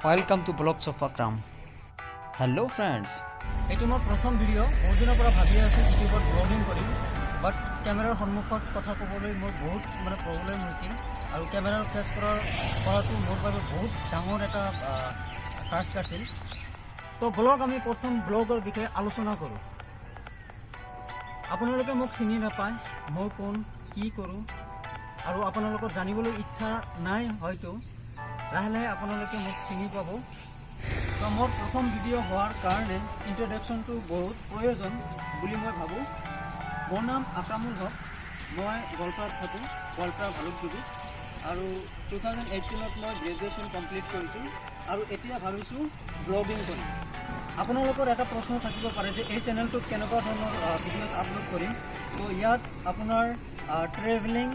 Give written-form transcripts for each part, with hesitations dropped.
Welcome to Vlogs of Akram. Hello friends. এইটো মোৰ প্ৰথম ভিডিঅ'। বহুত দিনৰ পৰা ভাবি আছোঁ ইউটিউবত ব্লগিং কৰিম, বাট কেমেৰাৰ সন্মুখত কথা ক'বলৈ মোৰ বহুত মানে প্ৰব্লেম হৈছিল আৰু কেমেৰাৰ ফেচ কৰাটো মোৰ বাবে বহুত ডাঙৰ এটা টাস্ক আছিল। তো বলক, আমি প্ৰথম ব্লগৰ বিষয়ে আলোচনা কৰোঁ। আপোনালোকে মোক চিনি নাপায়, মই কোন, কি কৰোঁ আৰু আপোনালোকৰ জানিবলৈ ইচ্ছা নাই। হয়তো লাহে লাহে আপোনালোকে মোক চিনি পাব। তো মোৰ প্ৰথম ভিডিঅ' হোৱাৰ কাৰণে ইণ্ট্ৰডাকশ্যনটো বহুত প্ৰয়োজন বুলি মই ভাবোঁ। মোৰ নাম আক্ৰামুল হক। মই গোৱালপাৰাত থাকোঁ, গোৱালপাৰা ভালুকডুবিত। আৰু 2018ত মই গ্ৰেজুৱেশ্যন কমপ্লিট কৰিছোঁ আৰু এতিয়া ভাবিছোঁ ব্লগিং কৰিম। আপোনালোকৰ এটা প্ৰশ্ন থাকিব পাৰে যে এই চেনেলটোত কেনেকুৱা ধৰণৰ ভিডিঅ'ছ আপলোড কৰিম। তো ইয়াত আপোনাৰ ট্ৰেভেলিং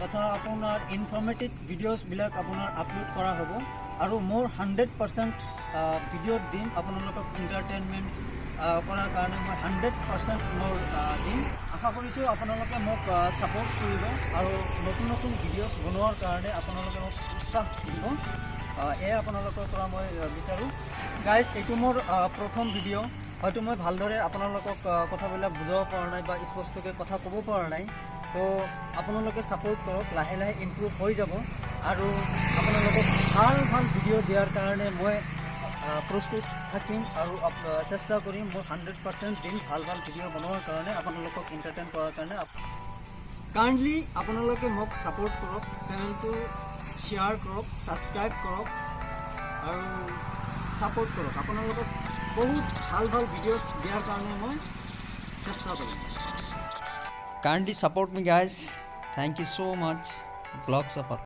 তথা আপোনাৰ ইনফৰ্মেটিভ ভিডিঅ'ছবিলাক আপোনাৰ আপলোড কৰা হ'ব আৰু মোৰ 100% ভিডিঅ'ত দিম। আপোনালোকক এণ্টাৰটেইনমেণ্ট কৰাৰ কাৰণে মই 100% মোৰ দিম। আশা কৰিছোঁ আপোনালোকে মোক ছাপৰ্ট কৰিব আৰু নতুন নতুন ভিডিঅ'ছ বনোৱাৰ কাৰণে আপোনালোকে মোক উৎসাহ দিব। এয়াই আপোনালোকৰ পৰা মই বিচাৰোঁ। গাইজ, এইটো মোৰ প্ৰথম ভিডিঅ'। হয়তো মই ভালদৰে আপোনালোকক কথাবিলাক বুজাব পৰা নাই বা স্পষ্টকৈ কথা ক'ব পৰা নাই। তো আপোনালোকে ছাপৰ্ট কৰক, লাহে লাহে ইমপ্ৰুভ হৈ যাব আৰু আপোনালোকক ভাল ভাল ভিডিঅ' দিয়াৰ কাৰণে মই প্ৰস্তুত থাকিম আৰু চেষ্টা কৰিম। মই 100% দিম ভাল ভাল ভিডিঅ' বনোৱাৰ কাৰণে, আপোনালোকক এণ্টাৰটেইন কৰাৰ কাৰণে। কাইণ্ডলি আপোনালোকে মোক ছাপৰ্ট কৰক, চেনেলটো শ্বেয়াৰ কৰক, ছাবস্ক্ৰাইব কৰক আৰু ছাপৰ্ট কৰক। আপোনালোকক বহুত ভাল ভাল ভিডিঅ'ছ দিয়াৰ কাৰণে মই চেষ্টা কৰিম। Kindly support me, guys. Thank you so much. Vlogs of Akram.